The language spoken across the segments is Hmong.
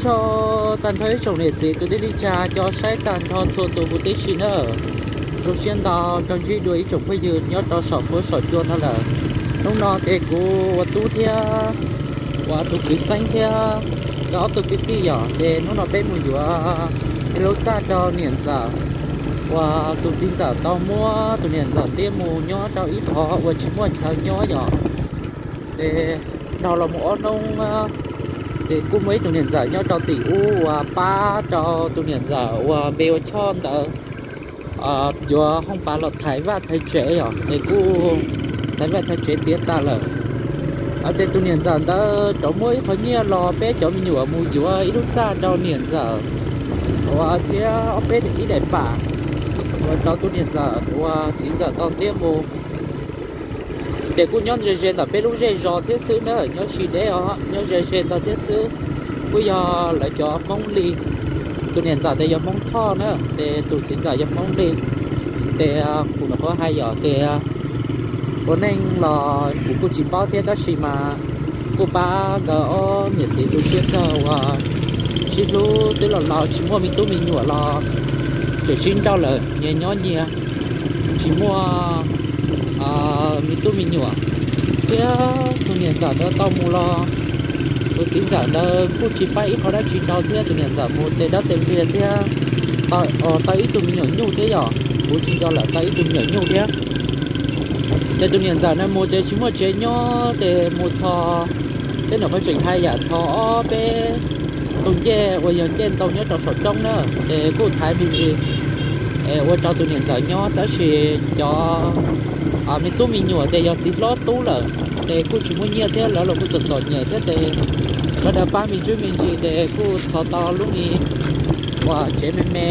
Tso tag nrho ib tsoom niam txiv kwv tij neej tsa cov saib tag nrho txhua tus huv tib si na. Zoo siab ntau rau ntsib dua ib tsoom phooj ywg nyob rau saum huab saum cua no lawm. Hnub no ces kuv ua tub thiab uas tus kwv Xeeb thiab nkawd ob tug kwv tij yom, ces hnub no peb mus yuav ib lub txaj rau niam ntxawm uas tus txiv ntxawm tau muab tus niam ntxawm ntiab mus nyob rau ib qho uas tsis muaj chaw nyob yom. Ces dhau los mus ob hnub, ces kuj muaj ib tug niam ntxawm nyob rau tim ub uas pab rau tus niam ntxawm uas npe ua Choj ntawd yuav hoob pas los thaiv vaj thaiv tsev yom, ces kuj thaiv vaj thaiv tsev tiav tas lawm. Ces tus niam ntxawm ntawd rov muab ib qho nyiaj los peb cov me nyuam mus yuav ib lub txaj rau niam ntxawm uas thiab ob peb ib daim pam uas rau tus niam ntxawm uas txiv ntxawm tau ntiab mus. Ces kuj nyob ze ze ntawm peb lub zej zos thiab xwb na, nyob tsis deb os, nyob ze ze ntawd thiab xwb. Kuj yog lawv cov Hmoob li, tus niam ntxawm ces yog Hmoob Thoj na, ces tus txiv ntxawm yog Hmoob li. Ces kuv nyuam qhuav hais yom, ces ua neej los kuv kuj tsis paub thiab, tab sis mas kuj pab nkawd ob niam txiv tu siab kawg uas sib hlub twb los laus tsis muaj me tub me nyuam los tseem sib nrauj lawm nyias nyob nyias, tsis muaj me tub me nyuam. Thiab tus niam ntxawm ntawd tau mus los tus txiv ntxawm ntawd kuj tsis faib ib qho dab tsi rau thiab, tus niam ntxawm mus tes dawb tes npliag thiab tau ib tug me nyuam nyuj thiab yom, kuv tsis nco lawm, tau ib tug me nyuam nyuj thiab. Ces tus niam ntxawm na mus ces tsis muaj tsev nyob ces mus txhos, peb nyuam qhuav tseem hais yam txhos ob peb tus ncej uas yog ncej ntoo nyob rau saum roob na, ces kuj thaiv me ntsis es ua rau tus niam ntxawm nyob, tab sis cov me tub me nyuam ces yog txiv hlob tub lawm, ces kuj tsis muaj nyiaj thiab, lawv los kuj txom txom nyem thiab, ces sawv daws pab me ntsis me ntsis ces kuj txhos tau lub me uas tsev me me.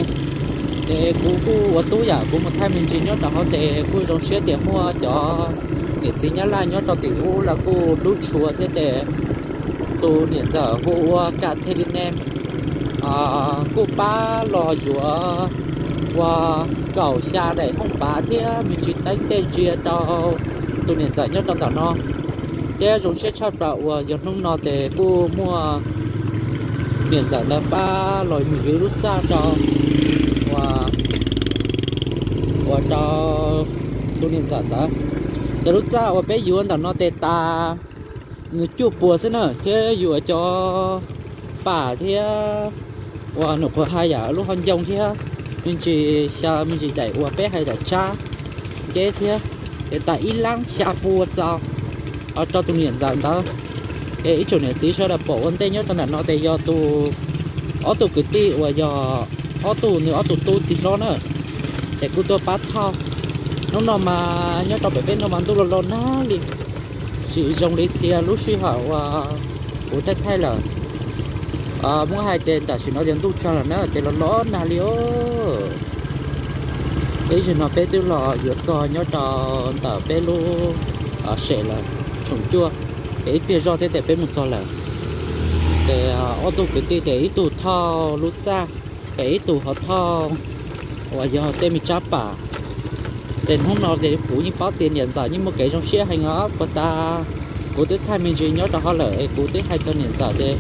Ces kuv kuj ua tub yam kuv mus thaij me ntsis nyob rau hauv, ces kuj zoo siab tias muaj cov niam txiv Nyab Laj nyob rau tim ub los kuj hlub tshua thiab, ces tus niam ntxawm hu ua Ka Thej Li Ne kuj pab los yuav ua kaum xya daim hoob pav thiab me ntsis teeb tej ntsia rau tus niam ntxawm nyob rau ntawm no. Thiab zoo siab tshaj plaws uas yog hnub no ces kuj muaj niam ntxawm ntawd pab los mus yuav lub txaj rau uas rau tus niam ntxawm ntawd. Ces lub txaj uas peb yuav ntawm no tes tas nws cuaj puas xwb na, thiab yuav cov pam thiab uas nyuam qhuav hais yam lub hauv ncoo thiab me ntsis xyaw me ntsis daim uas peb hais daim tsab nceb thiab, ces tas ib lab xya pua txaus rau tus niam ntxawm ntawd. Ces ib tsoom niam txiv sawv daws pom ua ntej nyob rau ntawm no ces yog tus ob tug kwv tij uas yog ob tug nws ob tug tub txiv hlob na, ces kuj tuaj pab thauj. Hnub no mas nyob rau pem peb no mas ntuj los los nag li, tsis zoo li txhia lub sij hawm uas kuv thaij thaij lawm. Muab hais ces tam sim no yog ntuj tsag lawm na, ces los los nag li os. Ib zaug no peb twb los yuav txog nyob rau ntawm peb lub sem lawm, tshoom cuaj, ces ib pliag zoj thiab ces peb mus txog lawm. Ces ob tug kwv tij ces ib tug thauj lub txaj, ces ib tug ho thauj uas yog tej me tsab pam. Ces hnub no ces kuv yeej paub tias niam ntxawm yeej muaj kev zoo siab heev os, puag ta kuv twb thaij me ntsis nyob rau hauv lawm es kuv twb hais txog niam ntxawm ces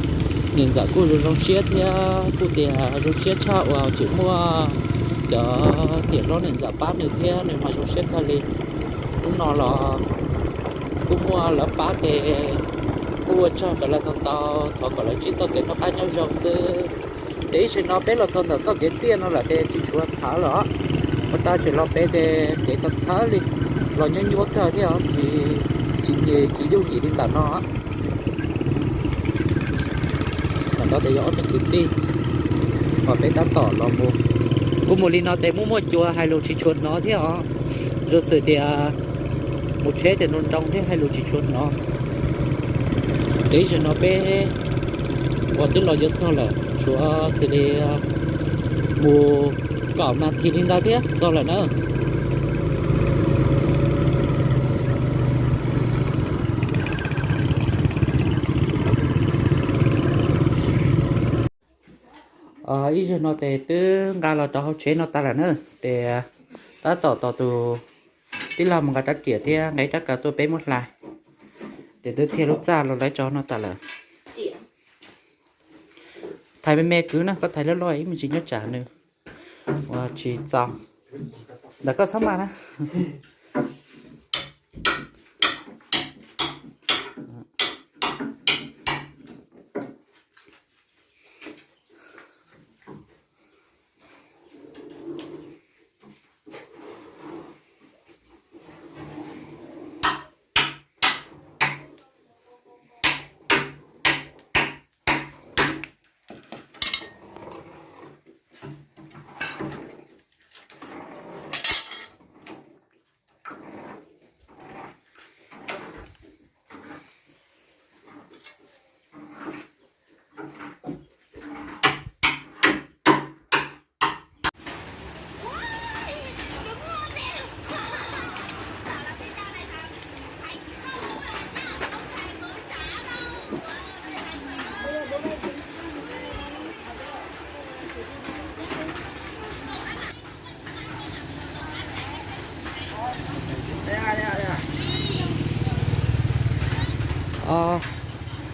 niam ntxawm kuj zoo zoo siab thiab kuj tias zoo siab tshaj uas tseem muaj cov niam hlob niam ntxawm pab nws thiab nws mas zoo siab kawg li. Hnub no los kuj muaj lawv pab ces kuj ua tsaug rau lawv ntau ntau, thov kom lawv ntsib txoj kev noj qab nyob zoo xwb. Ces ib zaug no peb los txog ntawm txoj kev tiaj no lawm ces tsis tshuav thawv lawm os. Ua tau tseem los pem ces kev thawv thawv li, los nyuaj nyuaj kawg thiab os, tsis, tsis nyias tsis yooj yim li ntawm no. Ntawm no ces yog ob tug kwv tij uas peb tab tom los mus. Kuv mus li no ces muaj muaj cua hais lus tsis tshua hnov thiab os. Zoo xws tias mus tsheb ces nroo nroo thiab hais lus tsis tshua hnov. Ces ib zaug no peb uas twb los yuav txog lawm, tshuav xws li mus kaum nas this li ntawd thiab txog lawm na. Ib zaug no ces twb nqa los rau hauv tsev no tas lawm na, ces tab tom tos tus tij laug mus nqa rab riam thiab nqa rab kaw tuaj peb muab hlais. Ces twb thiaj lub txaj los lawv tso no tas lawm. Thaiv me me kwv na, koj thaiv loj loj ib me ntsis nyob tsam nws ua tsis txaus. Ntawm koj txhob mas na.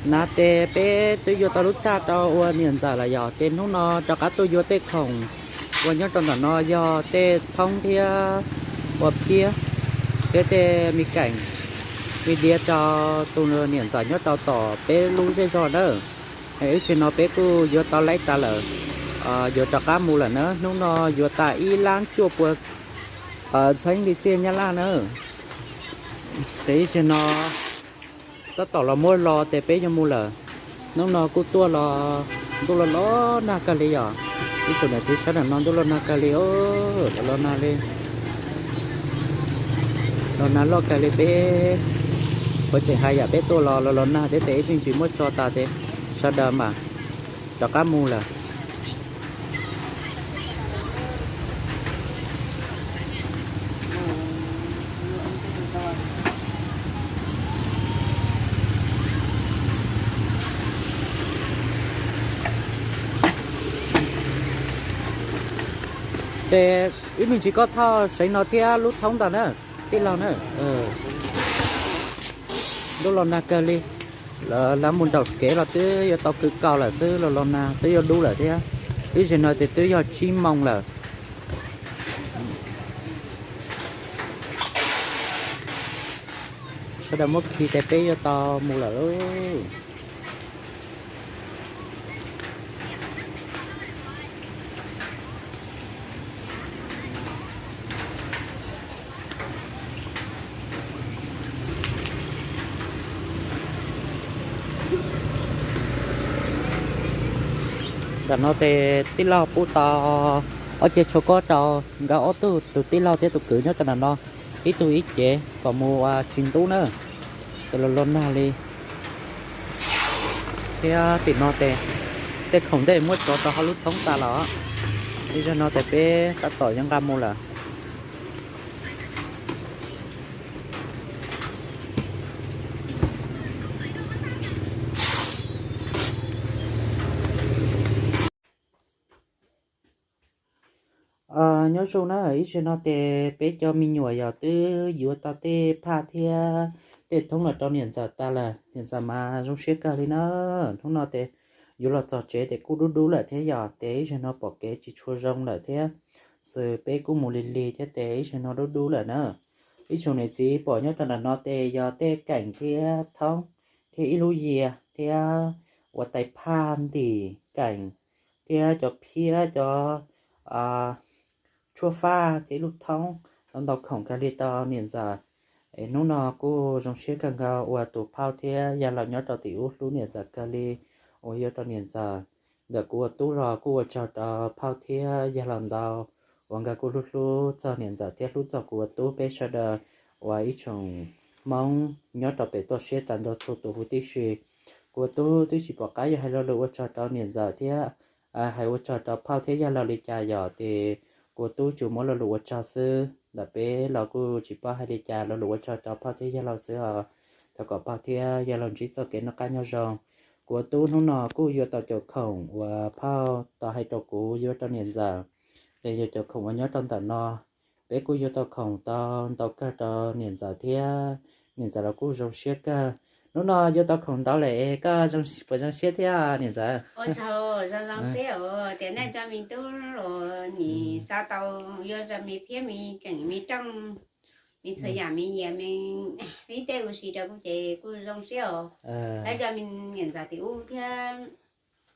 Nab, tes peb twb yuav tau lub txaj rau ua niam ntxawm lawm yog ces hnub no rov qab tuaj yuav tej khoom uas nyob rau ntawm no yog tej thoob thiab ua phiab thiab tej me keem me diav rau tus niam ntxawm nyob rau tom peb lub zej zog nawb. Ib zaug no peb kuj yuav tau laib tas lawm, yuav rov qab mus lawm na. Hnub no yuav tas ib lab cuaj pua txheeb li txiaj nyab laj na. Ces ib zaug no tab tom los muab los tes peb yuav mus lawm. Hnub no kuj tuaj los ntuj los los nag kawg li yom. Ib tsoom niam txiv sawv daws no ntuj los nag kawg li, los los nag li, los nag loj kawg li peb puas tseem hais yam peb tuaj los los los nag thiab tes ib me ntsis muab tso tas tes sawv daws mam rov qab mus lawm. Ces ib me ntsis koj thauj seev no thiab lub thoob ntag na, tij laug na. Ntuj los nag kawg li, lawv mus nraum kev los twb yuav tau kwv kaus lawm xwb, los los nag twb yuav dub lawm thiab. Ib zaug no ces twb yog tsib moos lawm. Sawv daws muab khi tes peb yuav tau mus lawm lauj. Ntawm no ces tij laug pub tau ob ceg tsho kob rau nkawd ob tug, tus tij laug thiab tus kwv nyob rau ntawm no, ib tug ib cev kom mus ua tsis ntub na. Ces los los nag li thiab tim no ces tej khoom ntej muab tso rau hauv lub thoob tas los, ib zaug no ces peb tab tom yuav nqa mus lawm. Nyob zoo na, ib zaug no ces peb cov me nyuam yog twb yuav tau tej phaj thiab tej thoob los rau niam ntxawm tas lawm, niam ntxawm mas zoo siab kawg li na. Hnub no ces yuav los txog tsev ces kuj dub dub lawm thiab yog ces ib zaug no pom kev tsis tshua zoo lawm thiab, xwb peb kuj mus lig lig thiab ces ib zaug no dub dub lawm na. Ib tsoom niam txiv pom nyob rau ntawm no ces yog tej keem thiab thoob thiab ib lub yias thiab ua tais phaj ntim keem thiab cov phiab cov tshuaj faj thiab ib lub thoob, tau ntau khoom kawg li rau niam ntxawm. Es hnub no kuj zoo siab kawg nkaus uas tus phauj thiab yawg laus nyob rau tim ub hlub niam ntxawm kawg li uas yuav rau niam ntxawm. Ntawm kuv ua tub los kuj ua tsaug rau phauj thiab yawg laus ntau uas nkawd kuj hlub hlub txog niam ntxawm thiab hlub txog kuv ua tub peb sawv daws uas ib tsoom Hmoob nyob rau pem toj siab tas ntau txhua tus huv tib si. Kuv ua tub twb tsis pom qab yuav hais lo lus ua tsaug rau niam ntxawm thiab hais ua tsaug rau phauj thiab yawg laus li cas yom, ces kuv ua tub tsuas muab lo lus ua tsaug xwb. Ntawm peb los kuj tsis paub hais li cas, lo lus ua tsaug rau phauj thiab yawg laus xwb os. Thov kom phauj thiab yawg laus ntsib txoj kev noj qab nyob zoo. Kuv ua tub hnub no kuj yuav tau cov khoom uas phauj tau hais rau kuv yuav rau niam ntxawm, ces yog cov khoom uas nyob rau ntawm no. Peb kuj yuav tau khoom tau ntau kawg rau niam ntxawm thiab niam ntxawm los kuj zoo siab kawg. Hnub no yuav tau khoom ntau lawm es koj puas zoo siab thiab niam ntxawm? Zoo siab tias nej cov me tub los nim xa tau, yuav cov me phiab me keem me rooj, me txhua yam me yias me, vib tej ua si rau kuv ces kuj zoo siab os. Lawv cov me niam ntxawm tim ub thiab,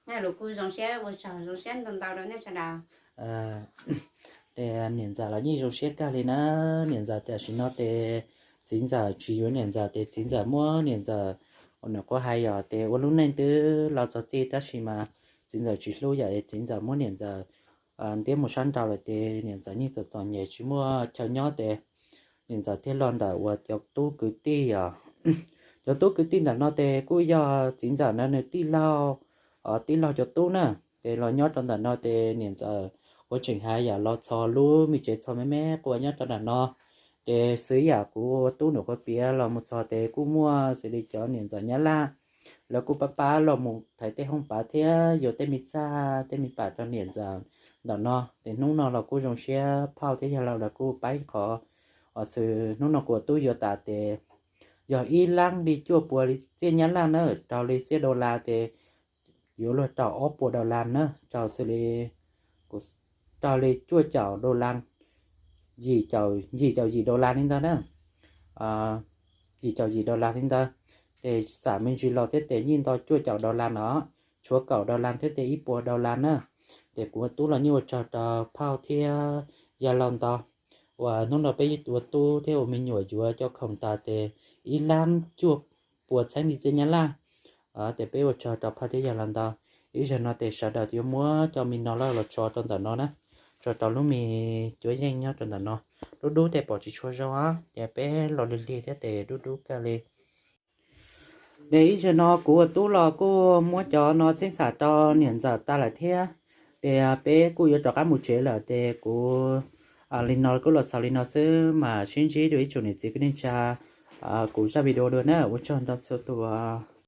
nej los kuj zoo siab, ua tsaug zoo siab ntau ntau rau nej sawv daws. Ces niam ntxawm los yeej zoo siab kawg li na. Niam ntxawm tiam sim no ces txiv ntxawm tsis yuav niam ntxawm ces txiv ntxawm muab niam ntxawm, ua niam quab hais yom, ces ua lub neej twb los txog txij tab sis mas txiv ntxawm tsis hlub yom, es txiv ntxawm muab niam ntxawm ntiab mus sab nraud lawm ces niam ntxawm yeej txom txom nyem tsis muaj chaw nyob ces niam ntxawm thiaj los ntawm uas cov tub kwv tij os. Cov tub kwv tij ntawm no ces kuj yog txiv ntxawm ntawd nws tij laug, tij laug cov tub na, ces los nyob rau ntawm no ces niam ntxawm ua tseem hais yam los txhos lub me tsev txhos me me quas nyob rau ntawm no. Ces xws yam kuv ua tub nws quav piav los mus txog ces kuj muaj xws li cov niam ntxawm nyab laj, lawv kuj pab pab los mus thaiv tej hooj pav thiab yuav tej me txaj tej me pam rau niam ntxawm ntawm no. Ces hnub no los kuj zoo siab phauj thiab yawg laus lawv kuj pab ib qho. Xws hnub no kuv ua tub yuav tas ces yog ib lab li cuaj puas li txiaj nyab laj na, raug li txiaj dollar ces yuav luag rau ob puas dollar na, raug xws li, raug li cuaj caum dollar, yim caum yim dollar li ntawd na, yim caum yim dollar li ntawd. Ces xam me ntsis los thiab ces yeej nto cuaj caum dollar no, tshuav kaum dollar thiab ces ib puas dollar na. Ces kuv ua tub los yeej ua tsaug rau phauj thiab yawg laus ntau uas hnub no peb ua tub thiab ua me nyuam yuav cov khoom tas ces ib lab cuaj puas txheeb li txiaj nyab laj. Ces peb ua tsaug rau phauj thiab yawg laus ntau. Ib zaug no ces sawv daws yuav muab cov me no los tso rau ntawm no na, tso rau lub me cuab yeej nyob rau ntawm no. Dub dub ces pom tsis tshua zoo os, ces peb los lig lig thiab ces dub dub kawg li. Ces ib zaug no kuv ua tub los kuj muab cov no txheeb xam rau niam ntxawm tas lawm thiab. Ces peb kuj yuav rov qab mus tsev lawm ces kuv, li no kuj los xaus li no xwb, mam sib ntsib dua ib tsoom niam txiv kwv tij neej tsa kuv zaj video dua na. Ua tsaug ntau txhua tus.